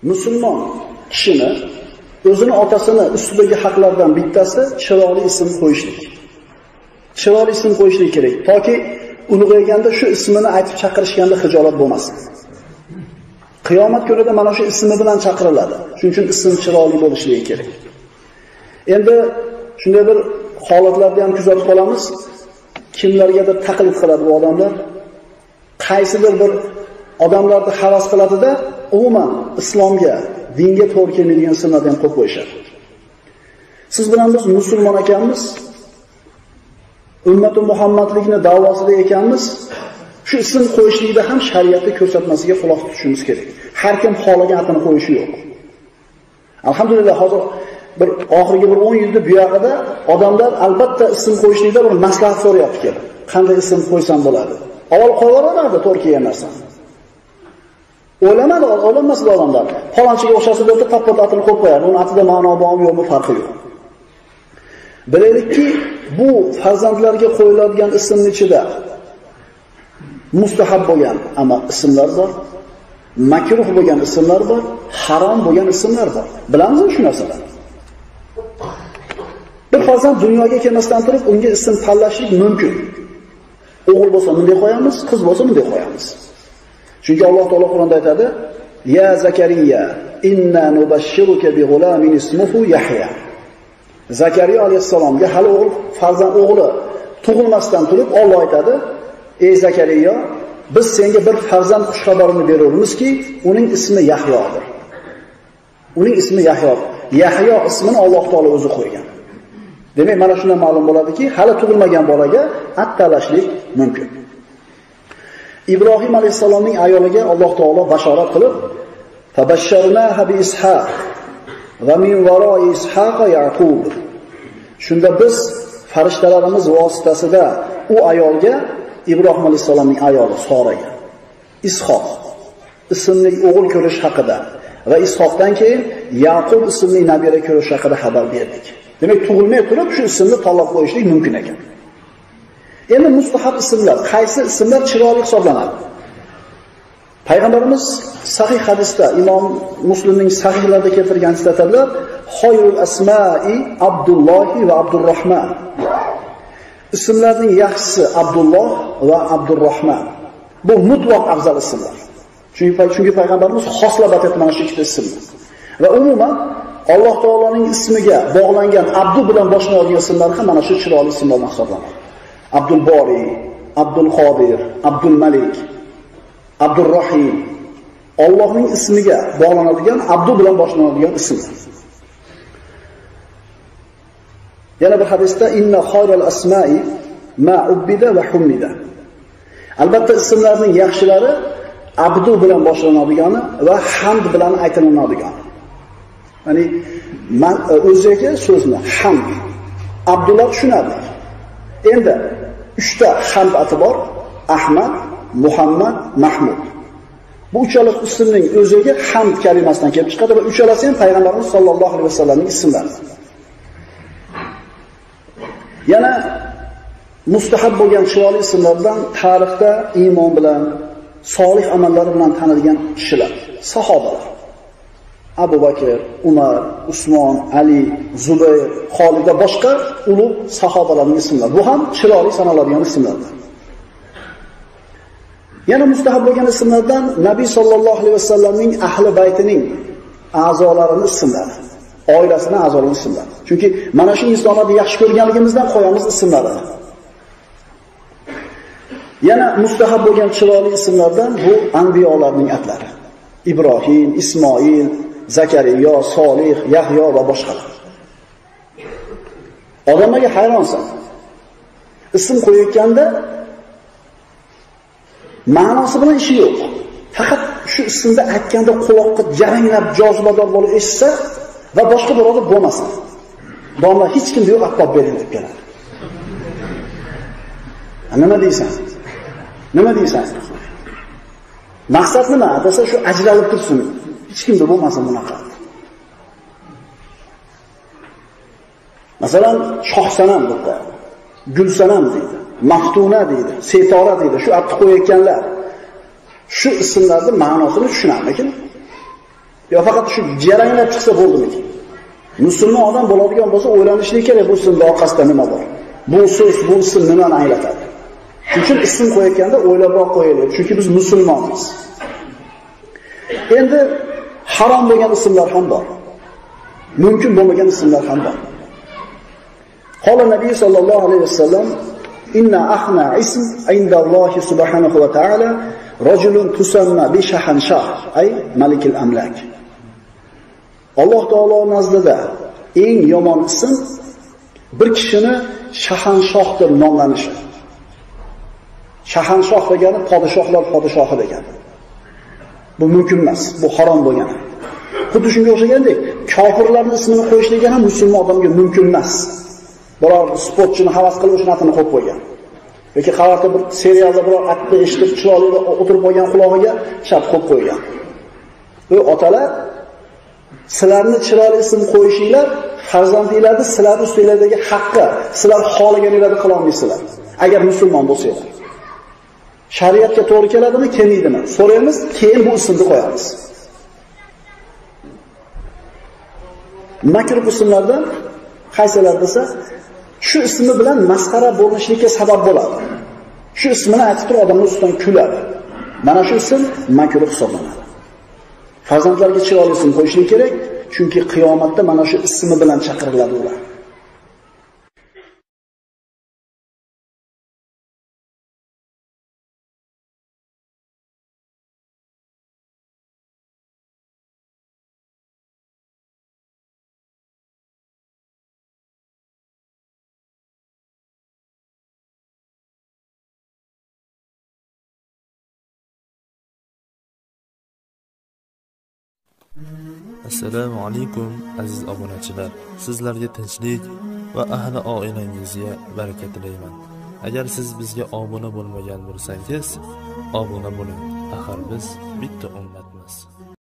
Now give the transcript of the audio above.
Musulmon kishini o'zini otasini ustidagi haqlardan bittasi chiroyli ism qo'yishlik. Chiroyli ism qo'yishlik kerak, toki ulg'ayganda shu ismini aytib chaqirishganda xijolat bo'lmasin. Qiyomat kunida mana shu ismi bilan chaqiriladi. Shuning uchun ism chiroyli bo'lishligi kerak. Endi shunday bir holatlarni ham kuzatib qolamiz. Kimlargadir taqlid qiladi bu odamlar. Qaysidir bir odamlarni havas qiladida, umuman islomga, dinga to'g'ri kelmaydigan ismlarni ham qo'yib qo'yishadi. Siz bilan biz musulmon ekanmiz, ummati Muhammadlikni da'vosida ekanmiz. Shu ism qo'yishlikda ham shariatning ko'rsatmasiga quloq tutishimiz kerak. Har kim xohlagan atini qo'yishi yo'q. Alhamdulillah, hozir bir oxirgi bir 10 yilda bu yoqda odamlar albatta ism qo'yishlikda bir maslahat so'rayapti kelib. Qanday ism qo'ysam bo'ladi? Avval qo'yaverardi to'g'ri kelgan narsani. O'ylamadi, o'ylanmasdi odamlar. Falonchiga o'xshasa deb tappa atini qo'yib qo'yardi. Uning atida ma'no bormi yo'qmi farqi yo'q. Bilaylikki, bu farzandlarga qo'yiladigan ismning ichida mustahab bo'lgan ama ismlar bor, makruh bo'lgan ismlar bor, harom bo'lgan ismlar bor. Bilamizmi shu narsalarni? Bir farzand dunyoga kelmasdan turib unga ism tanlashlik mumkin. O'g'il bo'lsa bunday qo'yamiz, qiz bo'lsa bunday qo'yamiz. Chunki Alloh taolo Qur'onda aytadi: "Ya Zakariya, inna nubashshiruka bi g'ulamin ismuhu Yahya." Zakariya alayhissalomga hali o'g'il farzand o'g'li tug'ilmasdan turib Alloh aytadi: "Ey Zakariya, biz senga bir farzand xushxabarini beramiizki, uning ismi Yahyodir." Uning ismi Yahyo. Yahyo ismini Alloh taolo o'zi qo'ygan. Demak, mana shundan ma'lum bo'ladiki, hali tug'ilmagan bolaga at tanlashlik mumkin. Ibrohim alayhissalomning ayoliga Alloh taolo bashorat qilib, "Fabashsharnaha bi Ishaq va min varo'i Ishaqa Yaqub." Shunda biz farishtalarimiz vositasida u ayolga, Ibrohim alayhissalomning ayoli Soraga Ishoq ismli o'g'il ko'rish haqida va Ishoqdan keyin Yaqub ismli nabira ko'rish haqida xabar berdik. Demak, tug'ilmay turib shu ismni tanlab qo'yishlik mumkin ekan. Endi mustahab ismlar, qaysi ismlar chiroyli hisoblanadi? Payg'ambarimiz sahih hadisda, Imom Muslimning sahihlarida keltirgan hadislarda xoyrul asma'i Abdullohi va Abdurrahman. Ismlarning yaxshisi Abdulloh va Abdurrahman. Bu mutlaq afzal ismlar. Chunki payg'ambarimiz xoslab aytdi mana shu ikkita ismni. Va umuman Alloh taoloning ismiga bog'langan Abdu bilan boshlanadigan ismlar ham mana shu chiroyli ismlardan hisoblanadi. Abdul Bori, Abdul Qodir, Abdul Malik, Abdurrahim. Allohning ismiga bog'lanadigan Abdu bilan boshlanadigan ismlar. Yana bir hadisda inna khayral asma'i ma ubbida va hummida. Albatta ismlarning yaxshilari Abdu bilan boshlanadiganı va hamd bilan aytiladigani. Ya'ni o'ziga so'zni hamd, Abdulloh tushunadi. Endi 3 ta hamd ati bor: Ahmad, Muhammad, Mahmud. Bu uchala ismning o'ziga hamd kalimasidan kelib chiqadi va uchalasi ham payg'ambarimiz sollallohu alayhi vasallamning ismlari. Yana mustahab bo'lgan chiroyli ismlardan tarixda iymon bilan, solih amallari bilan tanilgan kishilar, sahobalar. Abu Bakr, Umar, Usmon, Ali, Zubayr, Xolid va boshqa ulug' sahobalarning ismlari. Bu ham chiroyli sanaladigan ismlardir. Yana mustahab bo'lgan ismlardan Nabiy sollallohu alayhi vasallamning ahli baytining a'zolarining ismlari, oilasining a'zolarining ismlari. Chunki mana shu insonlarni yaxshi ko'rganligimizdan qo'yamiz ismlarini. Yana mustahab bo'lgan chiroyli ismlardan bu anbiyolarning atlari. Ibrohim, Ismoil, Zakariya, Solih, Yahyo va boshqalar. Odamlarga hayronsan. Ism qo'yayotganda ma'nosi bilan ishi yo'q. Faqat shu ismni aytganda quloqqa jaranglab jozibador bo'lib eshitsa va boshqa birovda bo'lmasin. Domla hech kimda yo'q, attab bering deb keladi. Nima deysan? Nima deysan? Maqsad nima? Desa shu ajralib tursin. Hech kimda bo'lmasin bunaqa. Masalan, Shohsanam deb qo'yadi. Gulsanam deydi, Maftuna deydi, Setora deydi. Shu atni qo'yayotganlar shu ismlarning ma'nosini tushunarmikin? Yo faqat shu jaranglab chiqsa bo'ldimi? Musulmon odam bo'ladigan bo'lsa o'ylanishlik kerak, bu ismning orqasida nima bor? Bu so'z, bu ism nimani anglatadi? Shuning uchun ism qo'yayotganda o'ylabroq qo'yaylik, chunki biz musulmonmiz. Endi harom bo'lgan ismlar ham bor. Mumkin bo'lmagan ismlar ham bor. Qola Nabiy sallallohu alayhi vasallam: "Inna ahna ism indallohi subhanahu va ta'ala rajulun tusamma bi shahanshah, ay malikil amlak." Alloh taolo nazdida eng yomon ism bir kishini shahanshoh deb nomlanishi. Shahanshoh degani podshohlar podshohi degani. Bu mumkin emas, bu harom bo'lgani. Xuddi shunga o'xshagandek, kofirlarning ismini qo'yish degan ham musulmon odamga mumkin emas. Biror sportchini havas qilib o'sha atini qo'yib qo'ygan. Yoki qavarda bir serialda biror atni eshitib chiroyli o'tirib qolgan qulog'iga shart qo'yib qo'ygan. Bu otalar sizlarni chiroyli ism qo'yishinglar farzandinglarni sizlar ustinglardagi haqqi, sizlar xohlaganinglarni qila olmaysizlar. Agar musulmon bo'lsanglar. Shariatga to'g'ri keladimi, kelmaydimi? So'raymiz, keyin bu ismni qo'yamiz. Makruh ismlardan qaysilar desa, shu ismi bilan masxara bo'lishlikka sabab bo'ladi. Shu ismini aytib turib odamlar ustidan kuladi. Mana shu ism makruh hisoblanadi. Farzandlarga chiroyli ism qo'yishlik kerak, chunki qiyomatda mana shu ismi bilan chaqiriladi ular. Assalomu alaykum aziz obunachilar. Sizlarga tinchlik va ahli oilangizga baraka tilayman. Agar siz bizga obuna bo'lmagan bo'lsangiz, obuna bo'ling. Axir biz bitta ummatmiz.